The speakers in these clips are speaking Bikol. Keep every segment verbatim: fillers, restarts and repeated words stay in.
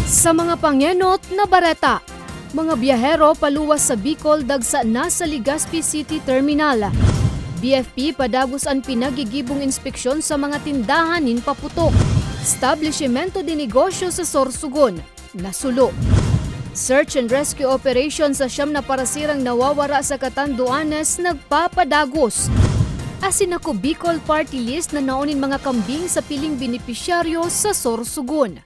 Sa mga pangenot na bareta, mga biyahero paluwas sa Bicol dagsa na sa Legazpi City Terminal. B F P padagos an pinagigibong inspeksyon sa mga tindahan nin paputok, establisimento de negosyo sa Sorsogon, nasulo. Search and rescue operation sa siyam na parasirang nawawara sa Catanduanes nagpapadagos. Asin ako Bicol Party List na naon nin mga kambing sa piling benepisyaryo sa Sorsogon.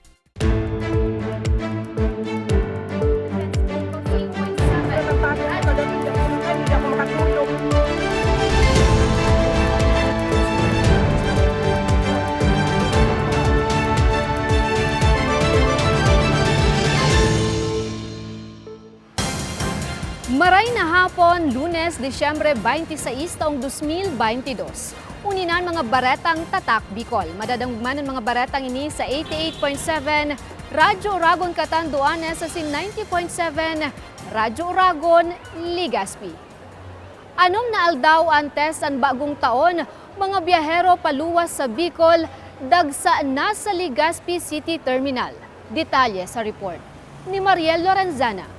Maray na hapon, Lunes, Disyembre twenty-six taong dos mil beintidos. Uni na an mga baretang Tatak Bicol. Madadangog man an mga baretang ini sa eighty-eight point seven Radyo Oragon Catanduanes asin ninety point seven Radyo Oragon Legazpi. Anom na aldaw antes an bagong taon, mga biyahero paluwas sa Bicol, dagsa na sa Legazpi City Terminal. Detalye sa report ni Mariel Lorenzana.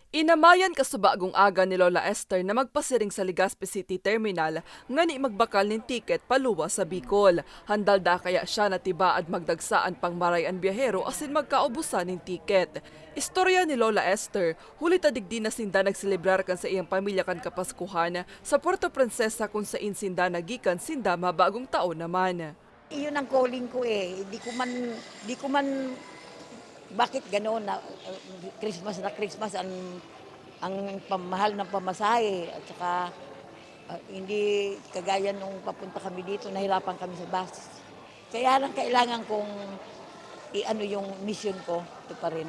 Inamayan kasubagong aga ni Lola Esther na magpasiring sa Legazpi City Terminal ngani magbakal nin tiket paluwas sa Bicol. Handal da kaya siya na tibaad magdagsa an pangmaray an biyahero asin magkaubusan nin tiket. Istorya ni Lola Esther, huli ta digdi na sinda nagselebrar kan saiyang pamilya kan Kapaskuhan sa Puerto Princesa kun sain sinda naggikan sinda mabagong taon naman. Iyon ang calling ko eh. Di ko man, di ko man, bakit gano'n na, uh, Christmas na Christmas ang, ang pamahal ng pamasahe at saka, uh, hindi kagaya nung papunta kami dito, nahirapan kami sa bus. Kaya lang kailangan kong i-ano yung mission ko, ito pa rin.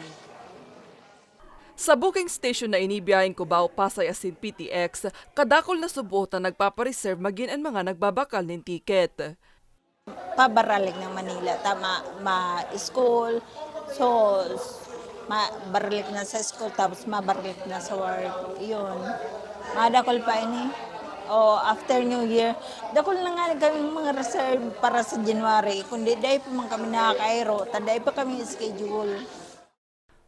Sa booking station na ini, biyaheng Cubao, Pasay asin P T X, kadakul na subot an nagpapa-reserve magin an mga nagbabakal nin tiket. Pabaralik ng Manila, tama, ma-school. So, s-, mabaralik na sa school, tapos mabaralik na sa work. Yun. Madakol pa ini. O, after New Year, dakol na nga kaming mga reserve para sa January. Kundi dai pa man kami nakakairo, ta dai pa kami schedule.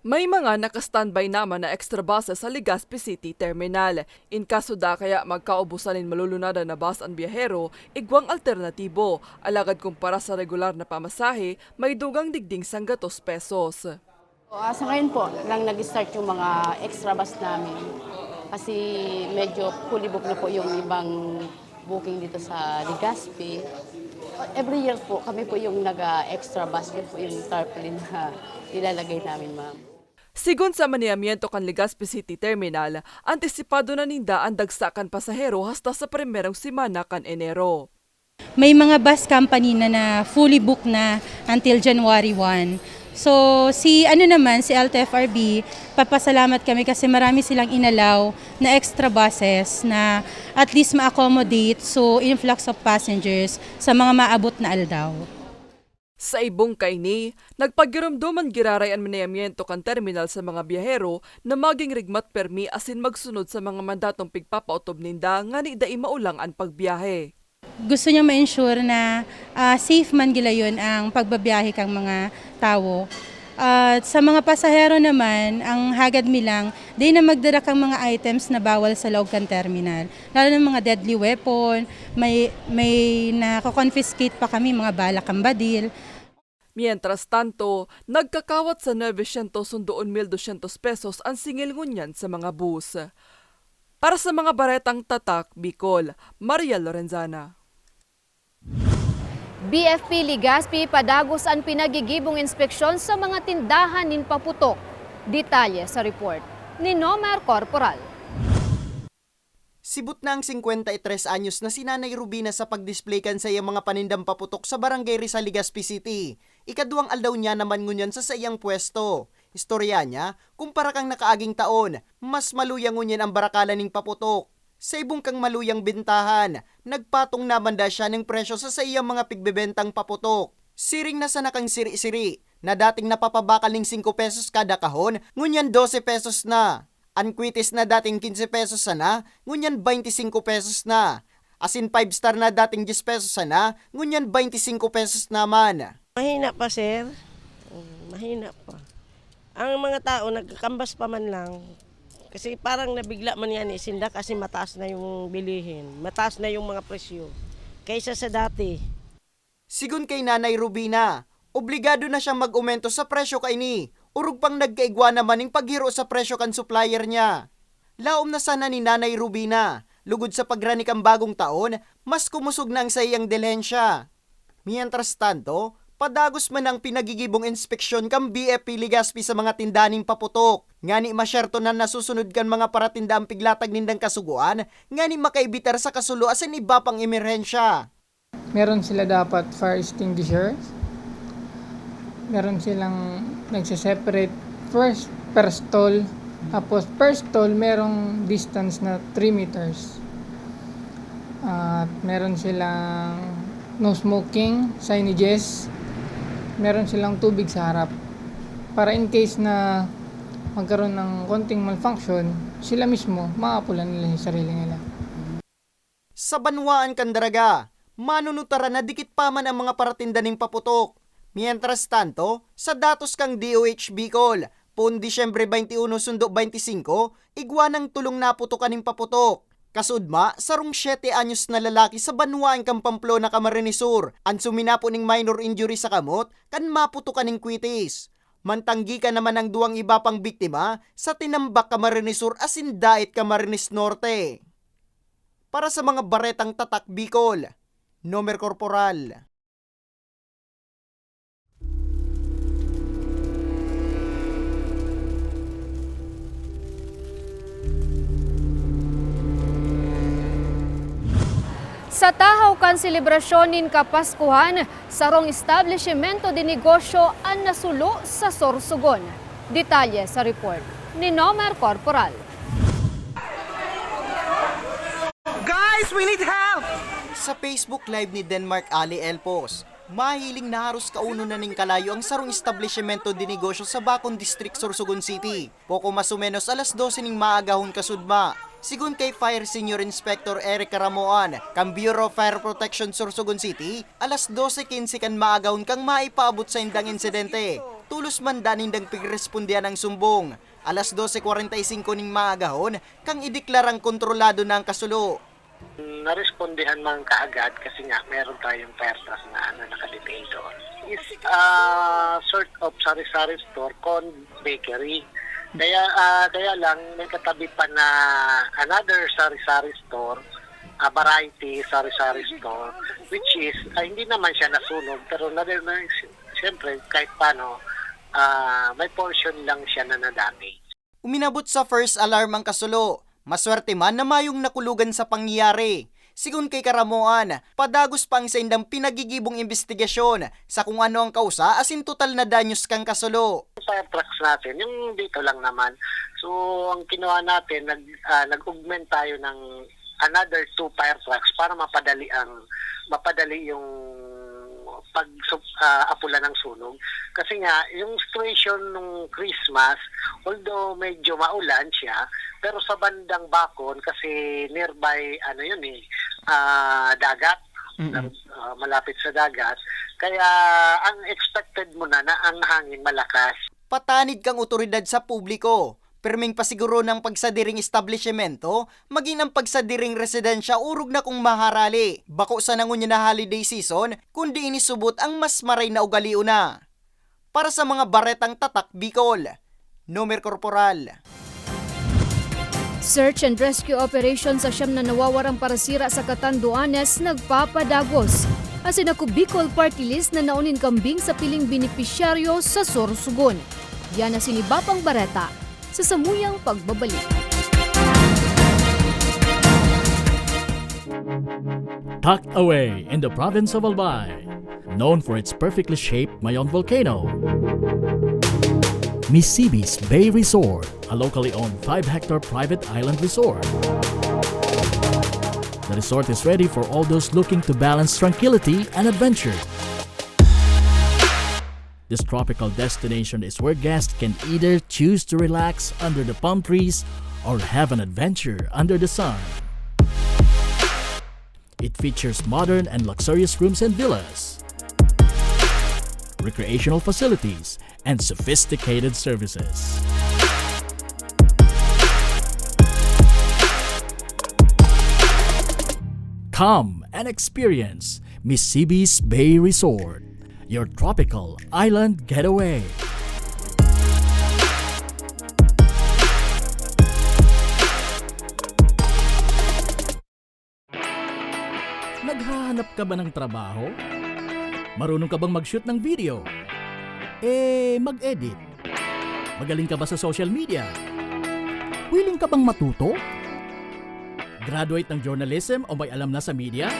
May mga naka-standby naman na extra buses sa Legazpi City Terminal. In kaso da kaya magkaubusan nin malulunadan na bus an biyahero, igwang alternatibo. Alagad kumpara sa regular na pamasahe, may dugang digding sanggatos pesos. Ah, sa ngayon po lang nag-start yung mga extra bus namin. Kasi medyo fully book na po yung ibang booking dito sa Legazpi. Every year po, kami po yung nag-a-extra bus, yun po yung tarpaulin na nilalagay namin, ma'am. Sigon sa manehamyento kan Legazpi City Terminal, antisipado na ninda an dagsa kan pasahero hasta sa primerong semana kan Enero. May mga bus company na, na fully booked na until January one. So, si ano naman, si L T F R B, papasalamat kami kasi marami silang inalaw na extra buses na at least ma-accommodate so influx of passengers sa mga maabot na aldaw. Sa ibong kaini, nagpagiromdom man giraray an manehamyento kan terminal sa mga biyahero na maging rigmat permi asin magsunod sa mga mandatong pigpapaotob ninda ngani dai maulang an pagbiyahe. Gusto niya ma-ensure na, ah, safe man gilayon ang pagbabiyahe kang mga tawo. At sa mga pasahero naman, ang hagad mi lang, di na magdara kang mga items na bawal sa laog kan terminal. Lalo na mga deadly weapon, may, may nako-confiscate pa kami, mga bala kan badil. Mientras tanto, nagkakawat sa nuebe syentos sundoon mil dosyentos pesos an singil ngunyan sa mga bus. Para sa mga baretang Tatak Bicol, Maria Lorenzana. B F P Legazpi padagos an pinagigibong inspeksyon sa mga tindahan nin paputok. Detalye sa report ni Nomer Corporal. Sibot na ang singkwenta y tres anyos na si Nanay Rubina sa pag-display kan saiyang mga panindang paputok sa Barangay Rizal, Legazpi City. Ikaduwang aldaw niya naman ngunyan sa saiyang pwesto. Istorya niya, kumpara kan nakaaging taon, mas maluya ngunyan an barakalan nin paputok. Sa ibong kang maluyang bentahan, nagpatong naman da siya nin presyo sa saiyang mga pigbebentang paputok. Siring na sana kan siri-siri, na dating napapabakal nin singko pesos kada kahon, ngunyan dose pesos na. An kwitis na dating kinse pesos sana, ngunyan baynti singko pesos na. Asin five star na dating dyes pesos sana, ngunyan baynti singko pesos naman. Mahina pa, sir. Mm, mahina pa. Ang mga tao nagkakambas pa man lang, kasi parang nabigla man nga ni sinda kasi mataas na yung bilihin, mataas na yung mga presyo kaysa sa dati. Sigon kay Nanay Rubina, obligado na siyang mag-umento sa presyo kaini, orog pang nagkaigwa naman ning paghiro sa presyo kan supplier niya. Laom na sana ni Nanay Rubina, lugod sa pagrani kan bagong taon, mas kumosog na ang saiyang dilhensya. Mientras tanto, padagos man ang pinagigibong inspeksyon kan B F P Legazpi sa mga tindahan nin paputok, ngani masyerto na nasusunod kan mga paratinda ang piglatag nindang kasugoan, ngani makaibitar sa kasulo asin iba pang emerhensya. Meron sila dapat fire extinguisher. Meron silang nagse-separate first per stall. Tapos per stall, merong distance na three meters. At meron silang no smoking signages. Meron silang tubig sa harap. Para in case na magkaroon ng konting malfunction, sila mismo, maapulan nila yung sarili nila. Sa banwaan kan Daraga, manunutaran na dikit pa man ang mga paratinda nin paputok. Mientras tanto, sa datos kan D O H Bicol, poon Disyembre twenty-one sundo twenty-cinco, igwa nang tolong naputokan nin paputok. Kasudma, sarong siyete anyos na lalaki sa banwaan kan Pamplona, Camarines Sur, an suminapo ning minor injury sa kamot kan maputokan nin kwitis. Mantang gikan naman ang duwang iba pang biktima sa Tinambac, Camarines Sur asin Daet, Camarines Norte. Para sa mga baretang Tatak Bicol, Nomer Corporal. Sa tahaw kan selebrasyon nin Kapaskuhan, sarong establisimento de negosyo an nasulo sa Sorsogon. Detalye sa report ni Nomer Corporal. Guys, we need help! Sa Facebook Live ni Denmark Ali Elpos, mahiling na haros kauno na nin kalayo ang sarong establisimento de negosyo sa Bacon District, Sorsogon City. Poko mas o menos alas dose ning maagahon kasudma. Sigon kay Fire Senior Inspector Eric Caramoan, kan Bureau of Fire Protection, Sorsogon City, alas dose quince kan maagahon kang maipaabot sa indang insidente. Tulos man daa nindang pigrespondihan ang sumbong. Alas dose kwarenta y singko ning maagahon, kang ideklarang kontrolado na ang kasulo. Narespondihan man kaagad kasi nga meron tayong fire truck na ano, nakadetail doon. Is, ah, sort of sari-sari store, con bakery. Kaya, ah, kaya lang may katabi pa na another sari-sari store, ah, variety sari-sari store, which is, ah, hindi naman siya nasunog, pero nade-, na, siyempre, kahit paano, ah, may portion lang siya na na-damage. Uminabot sa first alarm ang kasulo. Maswerte man na mayong nakulogan sa pangyayari. Sigon kay Caramoan, padagos pa ang saindang pinagigibong imbestigasyon sa kung ano ang kausa asin total na danyos kan kasulo. Fire trucks natin, yung dito lang naman. So, ang kinuha natin, nag, ah, nag-augment tayo ng another two fire trucks para mapadali ang, mapadali yung pag, ah, apula ng sunog. Kasi nga, yung situation nung Christmas, although medyo maulan siya, pero sa bandang Bacon, kasi nearby, ano yun eh, ah, dagat, Mm-mm. ah, malapit sa dagat. Kaya ang expected mo na, na ang hangin malakas. Patanid kang otoridad sa publiko, pirming pasiguron ang pagsadiring establisyemento, magin ang pagsadiring residensya orog na kung maharali. Bako sana ngunyan na holiday season, kundi ini subot ang mas maray na ugalion na. Para sa mga baretang Tatak Bicol, Nomer Corporal. Search and rescue operation sa siyam na nawawarang parasira sa Catanduanes nagpapadagos. Asin ako Bicol Party List na naon nin kambing sa piling benepisyaryo sa Sorsogon. Yan asin iba pang bareta sa samuyang pagbabalik. Tucked away in the province of Albay, known for its perfectly shaped Mayon volcano, Misibis Bay Resort, a locally owned five-hectare private island resort. The resort is ready for all those looking to balance tranquility and adventure. This tropical destination is where guests can either choose to relax under the palm trees or have an adventure under the sun. It features modern and luxurious rooms and villas. recreational facilities, and sophisticated services. Come and experience Misibis Bay Resort, your tropical island getaway. Naghahanap ka ba ng trabaho? Marunong ka bang mag-shoot ng video? Eh, mag-edit? Magaling ka ba sa social media? Willing ka bang matuto? Graduate ng journalism o may alam na sa media?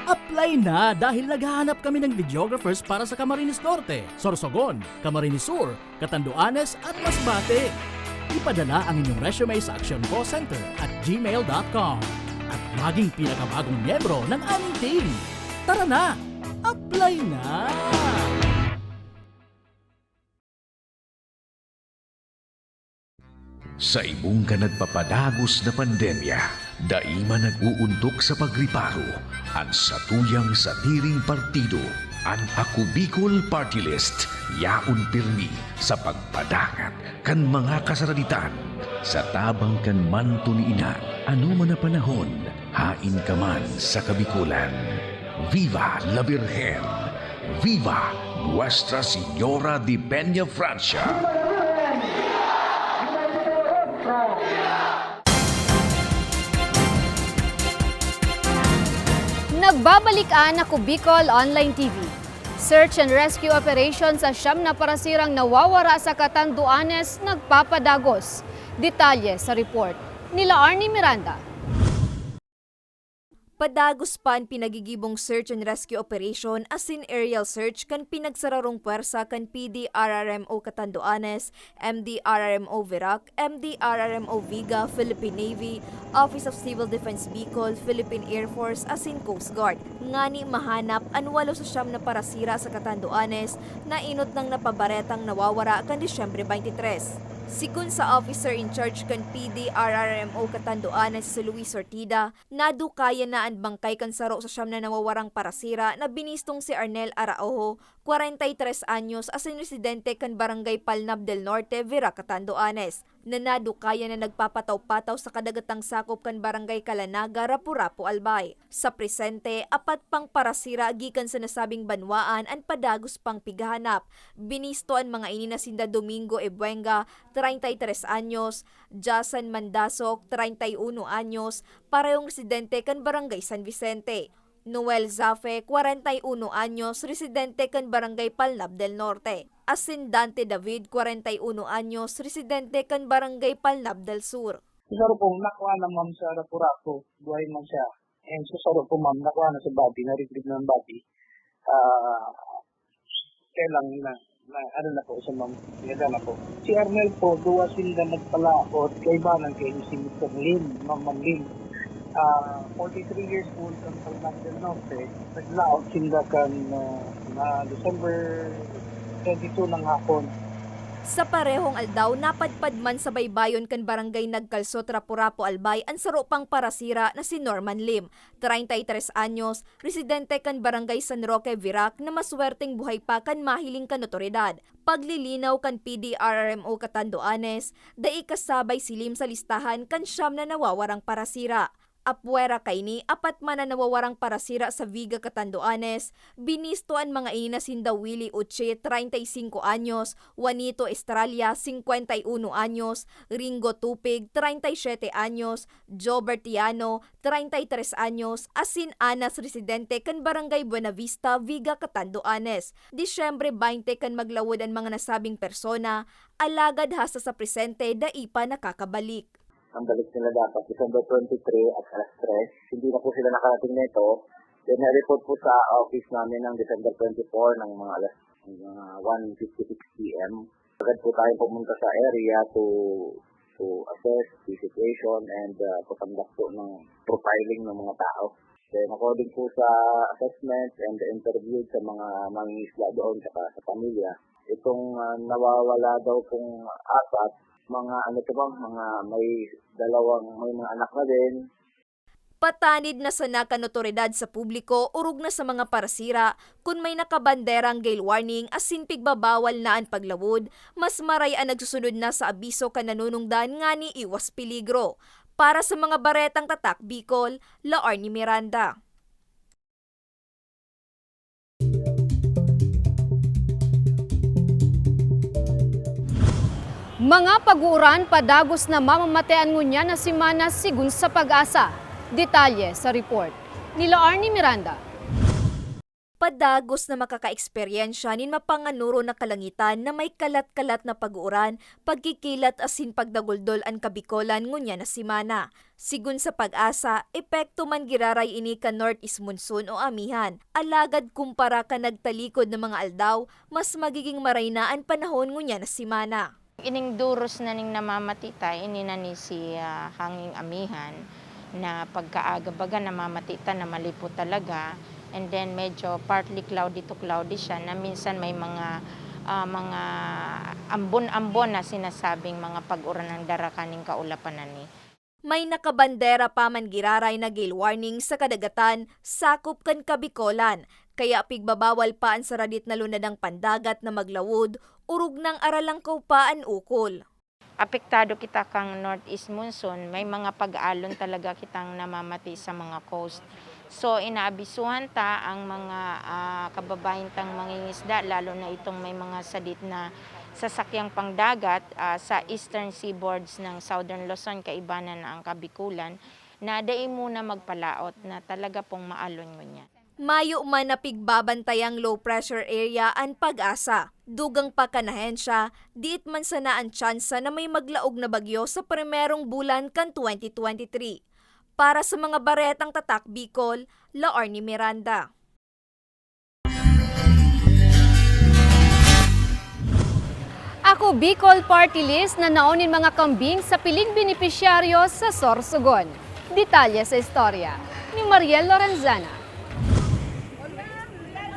Apply na, dahil naghahanap kami ng videographers para sa Camarines Norte, Sorsogon, Camarines Sur, Catanduanes at Masbate. Ipadala ang inyong resume sa actioncallcenter at gmail dot com at maging pinakabagong miyembro ng aming team. Tara na! Apply na! Sa ibong kan nagpapadagos na pandemya, dai man nag-uuntok sa pagreparo an satuyang sadiring partido. An Ako Bicol Party List yaon pirmi sa pagpadangat kan mga kasaraditan sa tabang kan manto ni Ina. Ano man na panahon, hain ka man sa Kabikolan. Viva la Virgen! Viva Nuestra Señora de Peña Francia! Nagbabalik an Ako Bicol Online T V. Search and rescue operation sa siyam na parasirang nawawara sa Catanduanes nagpapadagos. Detalye sa report nila Arnie Miranda. Padagos pa an pinagigibong search and rescue operation asin aerial search kan pinagsararong pwersa kan P D R R M O Catanduanes, M D R R M O Virac, M D R R M O Viga, Philippine Navy, Office of Civil Defense Bicol, Philippine Air Force asin Coast Guard, ngani mahanap an walo sa siyam na parasira sa Catanduanes na inot nang napabaretang nawawara kan Disyembre twenty-three. Sigon sa Officer in Charge kan P D R R M O Catanduanes, si Luis Ortida, nadukayan na an bangkay kan saro sa siyam na nawawarang parasira na binistong si Arnel Araujo, kwarenta y tres anyos, asin residente kan Barangay Palnab del Norte, Virac, Catanduanes, na nadukayan na nagpapataw-pataw sa kadagatang sakop kan Barangay Calanaga, Rapu-Rapu, Albay. Sa presente, apat pang parasira gikan sa nasabing banwaan an padagos pang pighahanap. Binisto an mga ini na sinda Domingo Ebuenga, treinta y tres anyos, Jason Mandasok, treinta y uno anyos, parehong residente kan Barangay San Vicente. Noel Zafe, kwarenta y uno anyos, residente kan Barangay Palnab del Norte, asin Dante David, kwarenta y uno anyos, residente kan Barangay Palnab del Sur. Sa saro pong nakuha na, ma'am, sa Rapu-Rapu, buhay man siya. And sa saro po, ma'am, nakuha na sa body, na-retrieve na ang body. Ah, kaya lang na, na ano na po sa, ma'am, pinadala po. Si Arnel po, duwa sinda nagpalaot, kaibanan kay si Mister Lim, Ma'am, Ma'am Lim. Ah, forty-three years old kan Palmar del Norte, naglaot sinda kan ah, na December twenty-two ng hapon. Sa parehong aldaw, napadpad man sa baybayon kan Barangay Nagkalsot, Rapu-Rapu, Albay, an saro pang parasira na si Norman Lim, treinta y tres anyos, residente kan Barangay San Roque, Virac, na maswerteng buhay pa kan mahiling kan otoridad. Paglilinaw kan P D R R M O Catanduanes, dai kasabay si Lim sa listahan kan siyam na nawawarang parasira. Apwera kaini, apat man an nawawarang parasira sa Viga, Catanduanes. Binisto an mga ini na sinda Willie Uchi, treinta y cinco anyos, Juanito Estralla, cincuenta y uno anyos, Ringo Tupig, treinta y siete anyos, Joe Bertiano, treinta y tres anyos, asin Anas, residente kan Barangay Buenavista, Viga, Catanduanes. Disyembre baynte kan maglawod an mga nasabing persona, alagad hasta sa presente dai pa nakakabalik. Ang balik nila dapat December twenty-three at alas tres. Hindi na po sila nakarating nito. Then na-report po sa office namin ng December twenty-four ng mga alas mga one fifty-six P M. Agad po tayong pumunta sa area to to assess the situation and uh, to conduct po ng profiling ng mga tao. Then according po sa assessment and interview sa mga mangingisda doon saka sa pamilya, itong uh, nawawala daw pong apat, mga ano to bang, mga may dalawang, may mga anak na din. Patanid na sana kan otoridad sa publiko orog na sa mga parasira, kun may nakabanderang gale warning asin pigbabawal na an paglawod, mas maray an nagsusunod na sa abiso kan nanunungdan ngani iwas peligro. Para sa mga baretang Tatak Bicol, La Arnie Miranda. Mga pag-uuran padagos na mamamatean ngunyan na semana, sigon sa PAGASA. Detalye sa report ni La Arnie Miranda. Padagos na makakaeksperyensya nin mapanganoro na kalangitan na may kalat-kalat na pag-uuran, pagkikilat asin pagdaguldol an Kabikolan ngunyan na semana. Sigon sa PAGASA, epekto man giraray ini kan northeast monsoon o amihan. Alagad kumpara kan nagtalikod na mga aldaw, mas magiging maray na an panahon ngunyan na semana. Ining duros na ning namamati ta, ini na ni si, ah, hanging amihan na pagkaaga baga namamati ta na malipot talaga. And then medyo partly cloudy to cloudy siya na minsan may mga, ah, mga ambon-ambon na sinasabing mga pag-uran ang dara kaning kaulapan na ni. May nakabandera pa man giraray na gale warning sa kadagatan, sakop kan Kabikolan, kaya pigbabawal pa an saradit na lunadang pandagat na maglawod, orog nang aralangkaw pa an ukol. Apektado kita kan northeast monsoon, may mga pag-alon talaga kitang namamati sa mga coast. So, inaabisuhan ta ang mga, ah, kababayan tang mangingisda, lalo na itong may mga sadit na sasakyang pangdagat, ah, sa eastern seaboards ng Southern Luzon, kaibanan na ang Kabikolan, na dai muna magpalaot na talaga pong maalon ngunyan. Mayo man na pigbabantayang low pressure area an PAGASA. Dugang pa kan ahensya, diit man sana an tsansa na may maglaog na bagyo sa primerong bulan kan twenty twenty-three. Para sa mga baretang Tatak Bicol, La Arnie Miranda. Ako Bicol Party List na naon nin mga kambing sa piling benepisyaryo sa Sorsogon. Detalye sa istorya ni Mariel Lorenzana.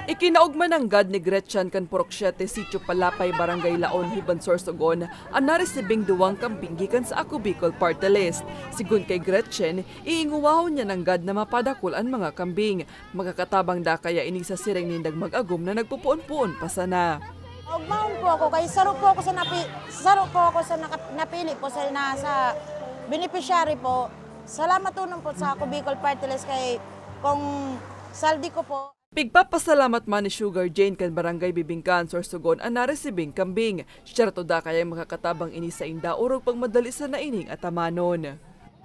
Ikinaogma nanggad ni Gretchen kan Purok Siete, Sitio Palapay, Barangay Laon, Hiban, Sorsogon, an naresibing duwang kambing gikan sa Ako Bicol Party List. Sigon kay Gretchen, iinguwahon niya nanggad na mapadakul an mga kambing. Makakatabang da kaya ini sa siring nindang mag-agom na nagpopoon-poon pa sana. Ogmahon po ako kay saro po ako sa napi-, saro po ako sa naka-, napili po sa, na, sa beneficiary po. Salamat unon po sa Ako Bicol Party List kay Kong Saldi ko po. Pigpapasalamat man ni Sugar Jane kan Barangay Bibingka an Sorsogon an naresibing kambing. Siyerto da kayang makakatabang ini sainda orog pagmadali sana ining atamanon.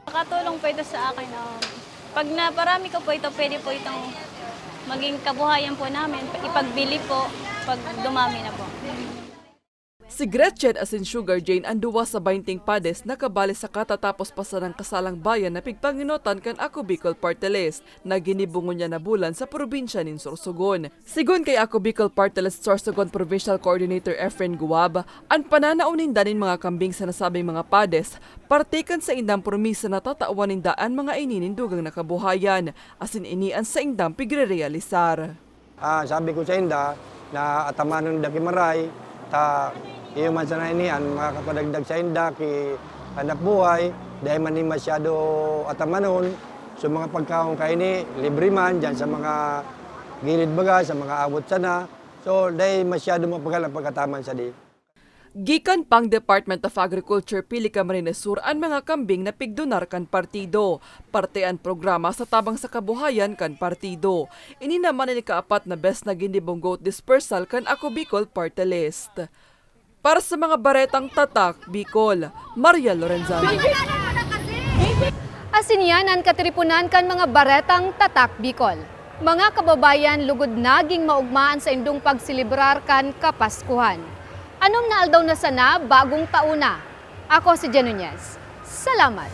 Nakatulong po ito sa akin, um, pag naparami ko po ito, pwede po itong maging kabuhayan po namin, ipagbili po pag dumami na po. Si Gretchen asin Sugar Jane an duwa sa baynting padis na kabali sa katatapos pa sanang kasalang bayan na pigpangenotan kan Ako Bicol Party List na ginibo ngunyan na bulan sa probinsya nin Sorsogon. Sigon kay Ako Bicol Party List Sorsogon Provincial Coordinator Efren Guab, an pananao ninda nin mga kambing sa nasabing mga padis, parte kan saindang promisa na tatawan ninda an mga ini nin dugang na kabuhayan, asin ini an saindang pigrerealisar. Ah, sabi ko sainda na atamanon ninda ki Maray, ta iyo man sana ini an makapadagdag sainda ki hanapbuhay, dai man ini masyado atamanon. So, mga pagkaon kaini, libre man, diyan sa mga gilid baga, sa mga awot sana. So, dai masyado mapagal an pagkataman sadi. Gikan pang Department of Agriculture, Pili Camarines Sur an mga kambing na pigdonar kan partido. Parte an programa sa tabang sa kabuhayan kan partido. Ini naman an ikaapat na bes na ginibong goat dispersal kan Ako Bicol Party List. Para sa mga baretang Tatak Bicol, Maria Lorenzana. Asin yan an katiriponan kan mga baretang Tatak Bicol. Mga kababayan, lugod naging maogma an saindong pagselebrar kan Kapaskuhan. Anom na aldaw na sana, bagong taon na. Ako si Jen Nunez. Salamat!